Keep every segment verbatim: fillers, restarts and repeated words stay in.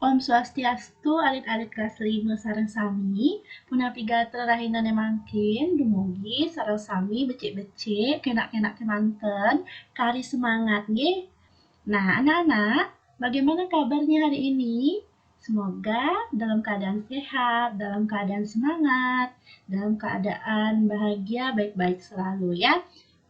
Om Swastiastu, alit-alit kelas lima sareng sami. Punapi gatra rahinané mangkin? Dumugi sareng sami becik-becik, kénak-kénak kémanten, kari semangat nggih. Nah, anak-anak, bagaimana kabarnya hari ini? Semoga dalam keadaan sehat, dalam keadaan semangat, dalam keadaan bahagia, baik-baik selalu ya.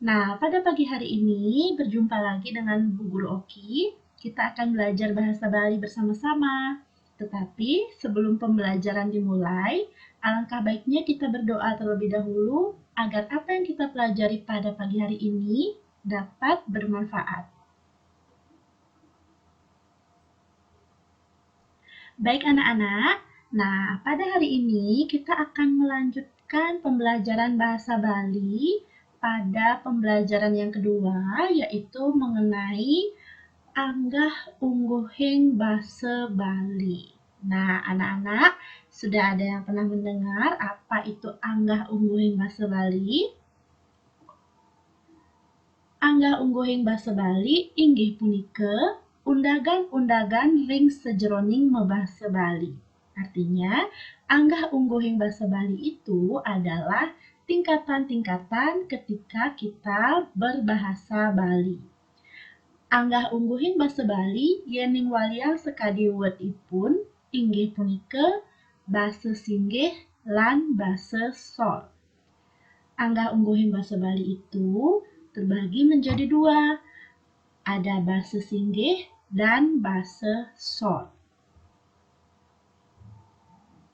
Nah, pada pagi hari ini berjumpa lagi dengan Bu Guru Oki. Kita akan belajar bahasa Bali bersama-sama. Tetapi sebelum pembelajaran dimulai, alangkah baiknya kita berdoa terlebih dahulu agar apa yang kita pelajari pada pagi hari ini dapat bermanfaat. Baik anak-anak, nah pada hari ini kita akan melanjutkan pembelajaran bahasa Bali pada pembelajaran yang kedua, yaitu mengenai anggah ungguhing basa Bali. Nah, anak-anak, sudah ada yang pernah mendengar apa itu anggah ungguhing basa Bali? Anggah ungguhing basa Bali inggih punika undagan-undagan ring sajeroning mabasa Bali. Artinya, anggah ungguhing basa Bali itu adalah tingkatan-tingkatan ketika kita berbahasa Bali. Anggah ungguhing basa Bali yéning waliang sakadi wetipun inggih punika basa singgih lan basa sor. Anggah ungguhing basa Bali itu terbagi menjadi dua. Ada basa singgih dan basa sor.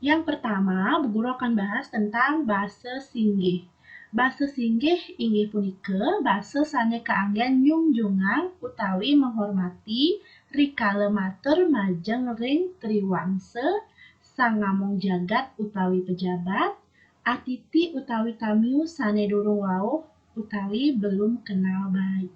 Yang pertama, Bu Guru akan bahas tentang basa singgih. Basa singgih inggih punika basa sané kaanggén nyungjungang utawi menghormati rikala matur majeng ring triwangsa, sang ngamong jagat utawi pejabat, atiti utawi tamiu sané durung wauh utawi belum kenal baik.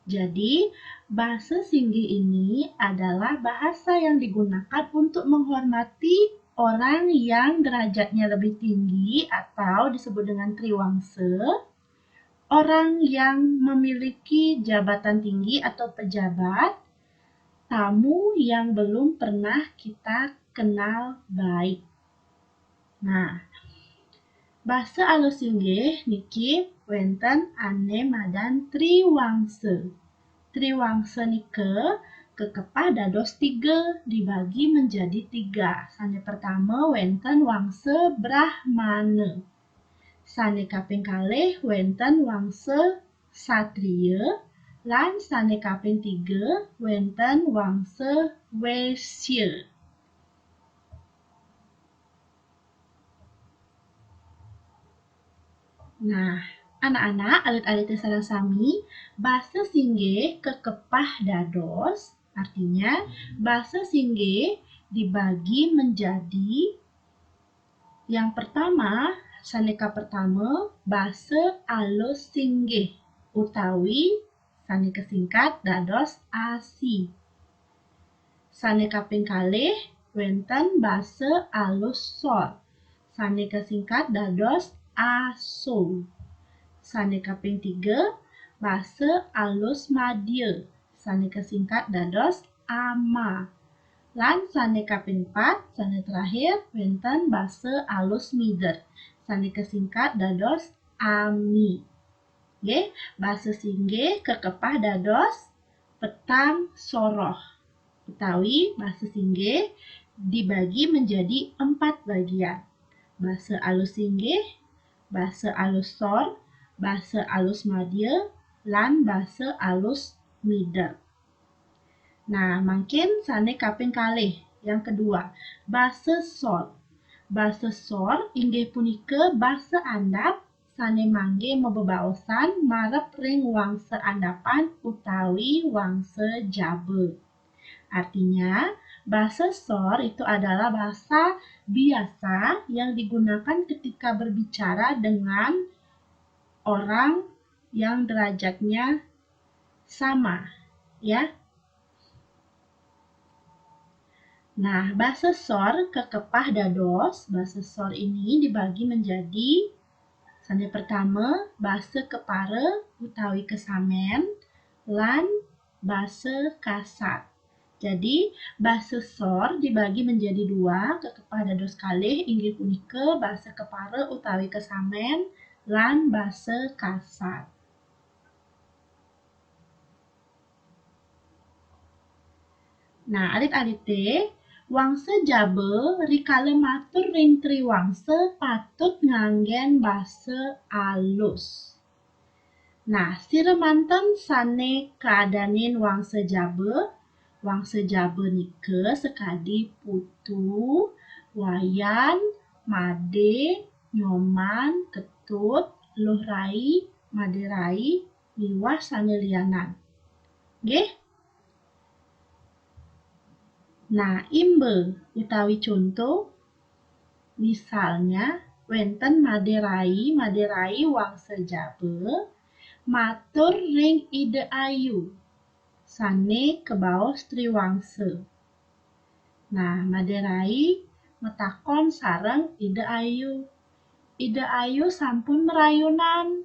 Jadi, basa singgih ini adalah bahasa yang digunakan untuk menghormati orang yang derajatnya lebih tinggi atau disebut dengan triwangsa, orang yang memiliki jabatan tinggi atau pejabat, tamu yang belum pernah kita kenal baik. Nah, basa alus singgih niki wénten ané madan triwangsa. Triwangsa nika kakepah dados tiga, dibagi menjadi tiga. Sané pertama wénten wangsa Brahmana. Sané kaping kalih wénten wangsa Satria, lan sané kaping tiga wénten wangsa Wésya. Nah, anak-anak, alit-alité sareng sami, basa singgih kakepah dados, artinya basa singgih dibagi menjadi yang pertama, sané kapertama, basa alus singgih utawi sané kasingkat dados asi. Sané kaping kalih wénten basa alus sor, sané kasingkat dados aso. Sané kaping tiga, basa alus madya, sané kasingkat dados ama. Lan sané kaping pat, sané terakhir, wénten basa alus mider, sané kasingkat dados ami. Nggih, basa singgih kakepah dados petang soroh, utawi basa singgih dibagi menjadi empat bagian. Basa alus singgih, basa alus sor, basa alus madya, lan basa alus mider. Nah, mangkin sané kaping kalih, yang kedua, basa sor. Basa sor inggih punika basa andap sané manggé mabebaosan marep ring wangsa andapan utawi wangsa jaba. Artinya, basa sor itu adalah bahasa biasa yang digunakan ketika berbicara dengan orang yang derajatnya sama, ya. Nah, basa sor kakepah dados, basa sor ini dibagi menjadi sané pertama, basa kepara utawi kesamén, lan basa kasat. Jadi, basa sor dibagi menjadi dua, kekepah dados kalih, inggih punika basa kepara utawi kesamen lan basa kasar. Nah, alit-alite, wangsa jaba rikala matur ring triwangsa patut nganggen basa alus. Nah, sira manten sane kadanin wangsa jaba. Wangsa jaba nika sakadi Putu, Wayan, Made, Nyoman, Ketut, Luh Rai, Made Rai, miwah sane lianan. Nggih? Nah, imba utawi conto, misalnya, wenten Made Rai, Made Rai wangsa jaba, matur ring Ida Ayu, sane kabaos triwangsa. Nah, Made Rai matakon sareng Ida Ayu. Ida Ayu sampun marayunan.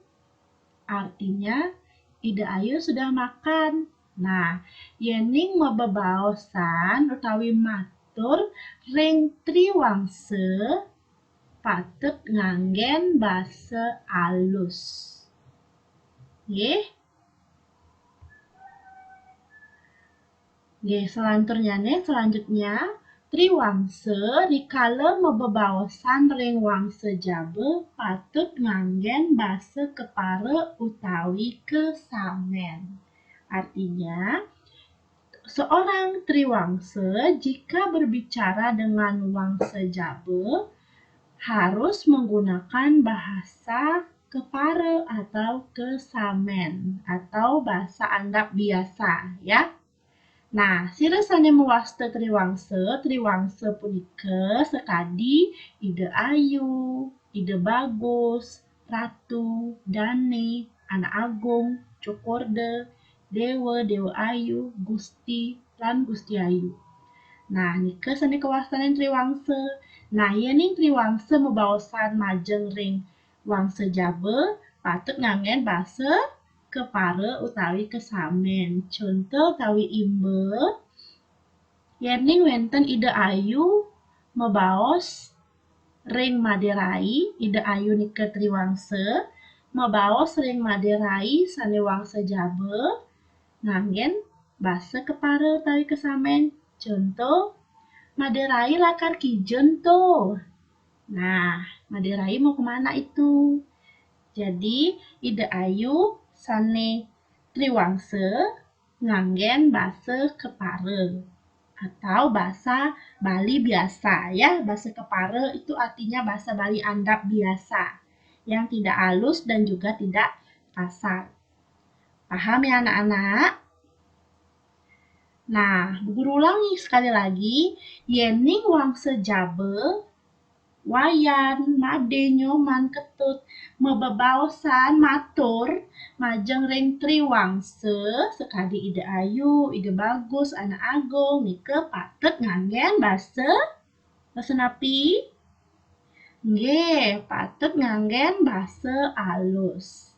Artinya, Ida Ayu sudah makan. Nah, yening mabebaosan utawi matur ring triwangsa patut nganggen basa alus. Nggih? Nggih, selanturnyane, selanjutnya, triwangsa rikala mabebaosan ring wangsa jaba patut nganggen basa kepara utawi kesamen. Artinya, seorang triwangsa jika berbicara dengan wangsa jaba harus menggunakan bahasa kepara atau kesamen atau bahasa andap biasa, ya. Nah, sira sane mawasta triwangsa, triwangsa punika sakadi Ida Ayu, Ida Bagus, Ratu, Dane, Anak Agung, Cokorda, Dewa, Dewa Ayu, Gusti, lan Gusti Ayu. Nah, nika sane kawastanin triwangsa. Nah, yening triwangsa mabaosan majeng ring wangsa jaba, patut nganggen basa kepara utawi kesamen. Conto utawi imba, yening wenten Ida Ayu mabaos ring Made Rai, Ida Ayu nika triwangsa, mabaos ring Made Rai sane wangsa jaba, nganggen basa kepara utawi kesamen. Conto, Made Rai lakar kija ento. Nah, Made Rai mau kemana itu? Jadi, Ida Ayu sane triwangsa nganggen basa kepara atau bahasa Bali biasa, ya. Basa kepara itu artinya bahasa Bali andap biasa yang tidak alus dan juga tidak kasar. Paham, ya, anak-anak? Nah, Bu Guru ulangi sekali lagi, yening wangsa jaba, Wayan, Made, Nyoman, Ketut mabebaosan matur majeng ring triwangsa sakadi Ida Ayu, Ida Bagus, Anak Agung, nika patut nganggen basa, basa napi? Nggih, patut nganggen basa alus.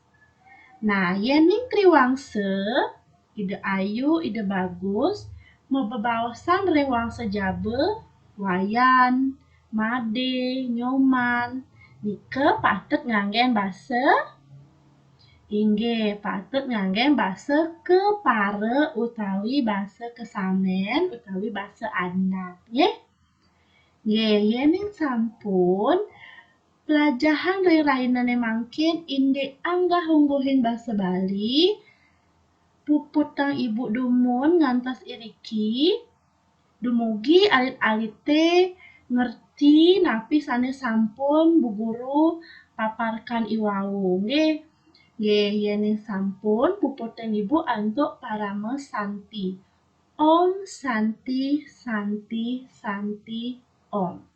Nah, yening triwangsa, Ida Ayu, Ida Bagus mabebaosan ring wangsa jaba, Wayan, Made, Nyoman, nika patut nganggen basa? Inggih, patut nganggen basa kepara utawi basa kesamen utawi basa andap, nggih. Nggih, yening sampun, pelajahan ring rahinane mangkin indik anggah-ungguhing basa Bali, puputang Ibu dumun ngantos iriki. Dumugi alit-alite ngerti napi sane sampun Bu Guru paparkan iwau, nggih. Nggih, yening sampun, puputang Ibu antuk parama santi. Om Santi, Santi, Santi, Om.